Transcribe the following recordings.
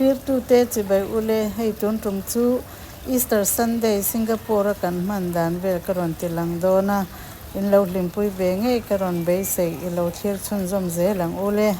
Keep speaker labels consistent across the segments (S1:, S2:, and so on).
S1: Thlirtute chibai ule, hei tun tum chu Easter Sunday Singapore a kan hman dan vel ka rawn ti lang dawn a, in lo hlimpui ve ngei ka rawn beisei i lo thlir chhunzawm zel ang ule.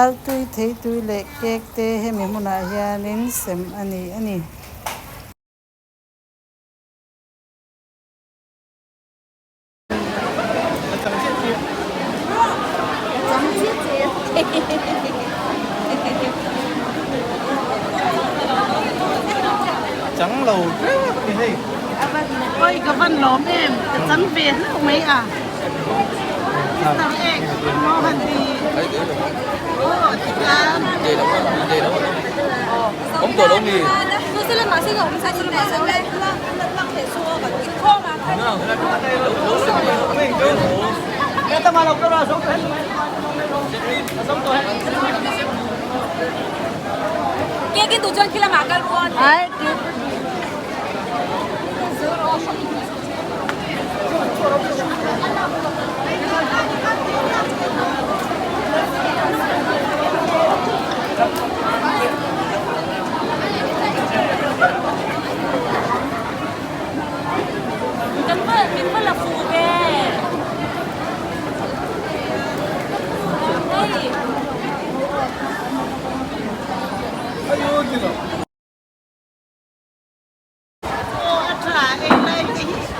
S1: Altui theitui leh cake te hemi hmunah hianin sem a ni a ni.
S2: Chang lo tep ni hei.
S1: Oi ka van lawm em ka chang ve hlauh mai a. Easter egg emaw han ti. Aw a tha ei lai te hi